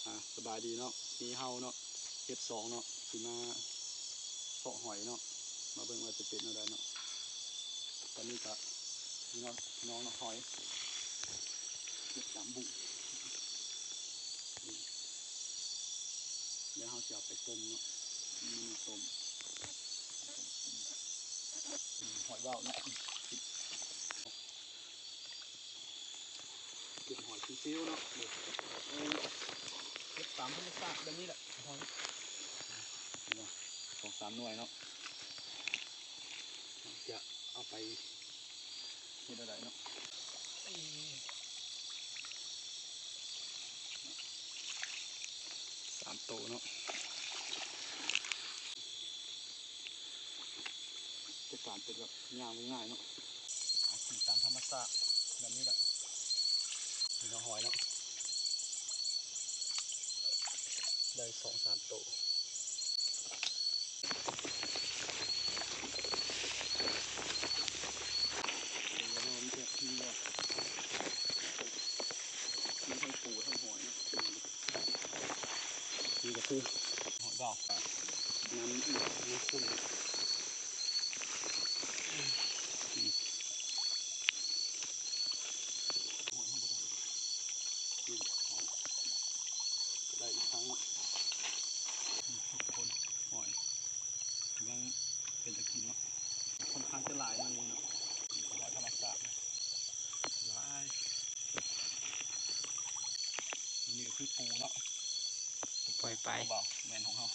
ອ່າ ສະບາຍດີເນາະ ນີ້ເຮົາເນາະ ເຮັດສອງເນາະ ຊິມາເຊາະຫອຍເນາະ ມາເບິ່ງວ່າຈະເປັນແນວໃດເນາະ. ຕອນນີ້ກະ ນີ້ເນາະ ພີ່ນ້ອງເນາະ ຫອຍ ເກັບຕາມບຸ້ງ ແລ້ວເຮົາຊິເອົາໄປຕົ້ມເນາະ ເມນູຕົ້ມ ຫອຍເວົ້າເນາະ. ເກັບຫອຍຊິວໆເນາະ ເອີ ເກັບຕາມທຳມະຊາດແບບນີ້ແຫຼະ ຫອຍ ເຫັນບໍ່ ສອງສາມໜ່ວຍເນາະ ຈະເອົາໄປເຮັດແນວໃດເນາະ. ສາມໂຕເນາະ ຈັດການເປັນແບບຍ່າງງ່າຍເນາະ ຫາກິນຕາມທຳມະຊາດແບບນີ້ແຫຼະ ເປັນຫອຍເນາະ ໄດ້ສອງສາມໂຕ. ມີທັງປູທັງຫອຍເນາະ ນີ້ກໍຄືຫອຍເວົ້າ ນ້ຳ ນ້ຳຂຸ້ນ ຫອຍເຮົາບໍ່ໄດ້ ນີ້ ໄດ້ອີກຄັ້ງເນາະ ທຸກຄົນ ຫອຍ ຍັງເປັນຕາກິນເນາະ ຂ້ອນຂ້າງຈະຫຼາຍໜ້ອຍໜຶ່ງເນາະ ຫອຍທຳມະຊາດຫຼາຍ. ນີ້ກໍຄືປູເນາະ ປ່ອຍໄປ ແມ່ນຂອງເຮົາ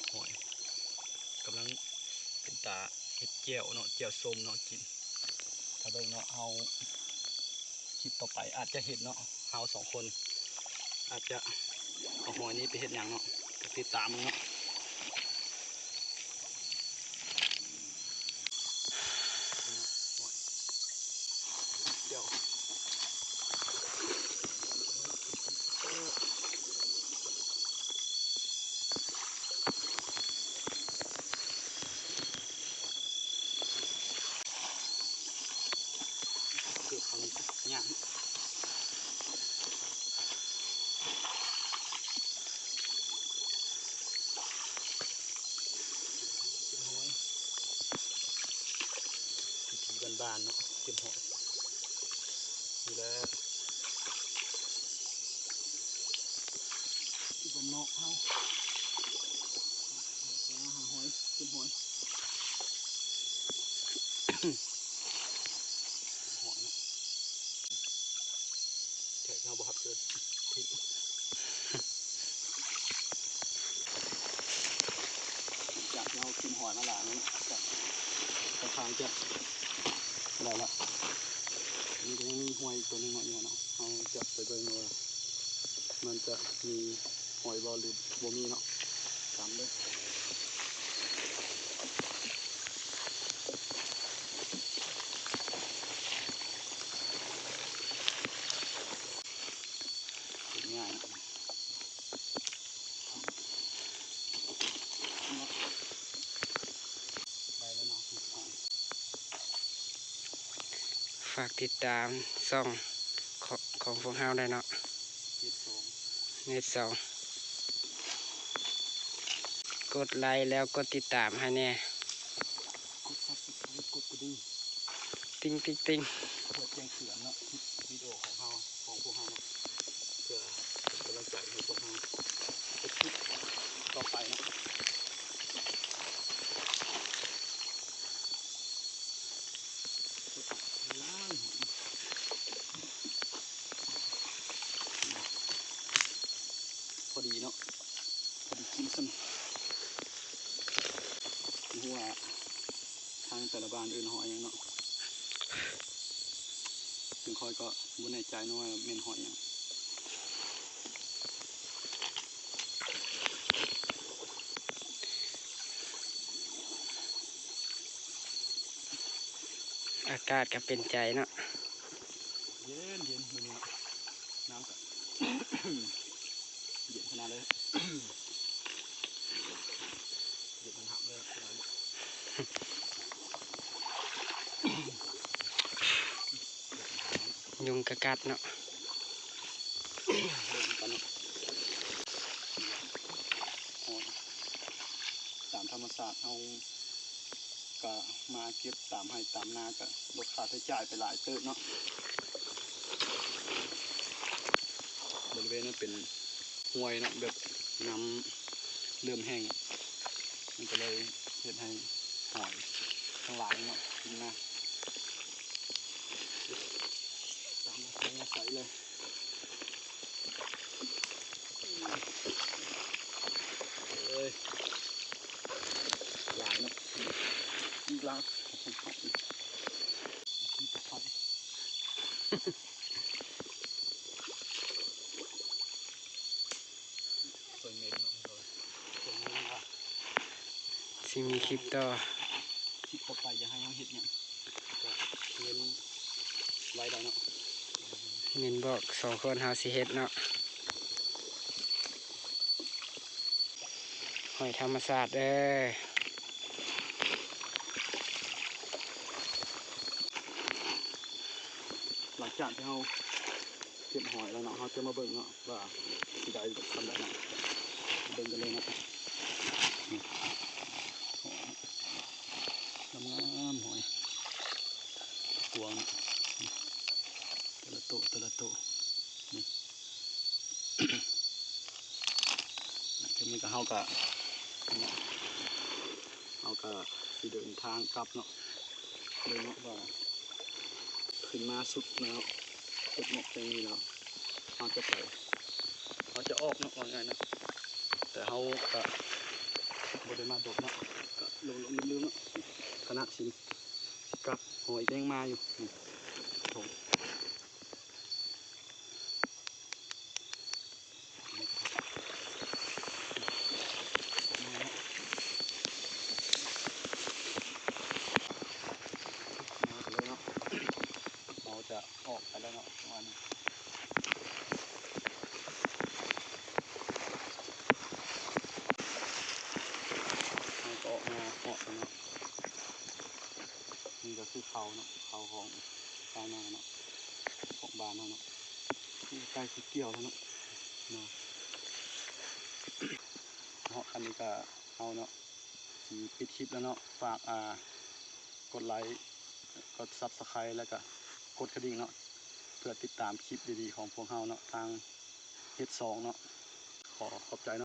ໂອ້ຍ ກຳລັງເປັນຕາເຮັດແຈ່ວເນາະ ແຈ່ວສົ້ມເນາະກິນ ຖ້າເບິ່ງເນາະ ເຮົາ ຄລິບຕໍ່ໄປອາດຈະເຫັນເນາະ ເຮົາສອງຄົນອາດຈະເອົາຫອຍນີ້ໄປເຮັດຫຍັງເນາະ ກໍຕິດຕາມເບິ່ງເນາະ. ເກັບເອົານີ້ຊະ ຍ່າງ ເກັບຫອຍ ວິທີບ້ານໆເນາະ ເກັບຫອຍ ນີ້ແຫຼະ ທີ່ບ້ານນອກເຮົາ ໄປຫາຫອຍ ເກັບຫອຍ ຫອຍເນາະ ແຂກເຮົາບໍ່ຮັບເຊີນ ຈາກທີ່ເຮົາກິນຫອຍມາຫຼາຍແລ້ວເນາະ ກໍຄ່ອນຂ້າງຈະໄດ້ລະ ອັນນີ້ກໍຍັງມີຫອຍອີກຕົວໜຶ່ງເນາະ ເຮົາຈະໄປເບິ່ງວ່າ ມັນຈະມີຫອຍບໍ່ ຫຼື ບໍ່ມີເນາະ ຕາມເດີ. ຝາກຕິດຕາມຊ່ອງຂອງ ຂອງພວກເຮົາໄດ້ເນາະ ເນັດສອງ ເນັດສອງ ກົດໄລແລ້ວກົດຕິດຕາມໃຫ້ແດ່ ກົດຊັບສະໄຄຣບ໌ ກົດກະດິ່ງ ຕິ່ງໆໆ ເພື່ອແຈ້ງເຕືອນເນາະ ຄລິບວິດີໂອຂອງເຮົາ ຂອງພວກເຮົາເນາະ ເພື່ອເປັນກຳລັງໃຈໃຫ້ພວກເຮົາເຮັດຄລິບຕໍ່ໄປເນາະ. ພໍດີເນາະ ພໍດີກິນຊັ້ນ ບໍ່ຮູ້ວ່າທາງແຕ່ລະບ້ານເອີ້ນຫອຍຫຍັງເນາະ ເຊິ່ງຂ້ອຍກໍບໍ່ແນ່ໃຈເນາະວ່າແມ່ນຫອຍຫຍັງ. ອາກາດກໍເປັນໃຈເນາະ ເຢັນໆ ມື້ນີ້ເນາະ ນ້ຳກໍເຢັນຂະໜາດເລີຍ ເຢັນຄັກເລີຍ ຍຸງກະກັດເນາະ. ມະຊາດເຮົາກະມາເກັບຕາມໄຮ່ຕາມນາ ກະລົດຄ່າໃຊ້ຈ່າຍໄປຫຼາຍເຕີບເນາະ. ບໍລິເວນນັ້ນເປັນຫ້ວຍເນາະ ແບບນ້ຳເລີ່ມແຫ້ງ ມັນກະເລີຍເຮັດໃຫ້ຫອຍທັງຫຼາຍເນາະຂຶ້ນມາ ຕາມມາໃສ່ເລີຍ. ເອີຍ ຫຼາຍເນາະ ອີກລາວ ຊ່ວຍເມັນເນາະ ຊ່ວຍເມັນວ່າ ຊິມີຄລິບຕໍ່ ຄລິບຕໍ່ໄປຢາກໃຫ້ເຮົາເຮັດຫຍັງ ກະເມັນໄວ້ໄດ້ເນາະ. ເມັນບອກສອງຄົນເຮົາຊິເຮັດເນາະ ຫອຍທຳມະຊາດເດີ້. ຫຼັງຈາກທີ່ເຮົາເກັບຫອຍແລ້ວເນາະ ເຮົາຈະມາເບິ່ງເນາະວ່າຊິໄດ້ສ່ຳໃດເນາະ ເບິ່ງກັນເລີຍເນາະ. ນີ້ ງາມໆ ຫອຍ ກວາງ ແຕ່ລະໂຕ ແຕ່ລະໂຕ ນີ້ ຈາກນີ້ກະເຮົາກະ ເຮົາກະຊິເດີນທາງກັບເນາະ ເບິ່ງເນາະວ່າ ຂຶ້ນມາສຸດແລ້ວ ຈຸດໝົກແຫ່ງນີ້ແລ້ວ ເຮົາຈະໄປ ເຮົາຈະອອກເນາະ ວ່າງ່າຍເນາະ ແຕ່ເຮົາກະບໍ່ໄດ້ມາດົນເນາະ ກະຫຼົງໆລືມໆເນາະ ຂະນະຊິ ຊິກັບຫອຍແດງມາຢູ່ ນີ້ ເຮົາຈະອອກໄປແລ້ວເນາະ ປະມານນີ້ ເຮົາກະອອກມາຮອດແລ້ວເນາະ. ນີ້ກະຄືເຂົາເນາະ ເຂົາຂອງຊາວນາເນາະ ຂອງບ້ານເຮົາເນາະ ນີ້ໃກ້ຊິກ່ຽວແລ້ວເນາະ ເນາະ. ເນາະ ອັນນີ້ກະເຮົາເນາະ ຊິປິດຄລິບແລ້ວເນາະ ຝາກ ອ່າ ກົດໄລ ກົດຊັບສະໄຄຣບ໌ ແລ້ວກະກົດກະດິ່ງເນາະ ເພື່ອຕິດຕາມຄລິບດີໆຂອງພວກເຮົາເນາະ ທາງເຮັດຊ່ອງເນາະ ຂໍຂອບໃຈເນາະ.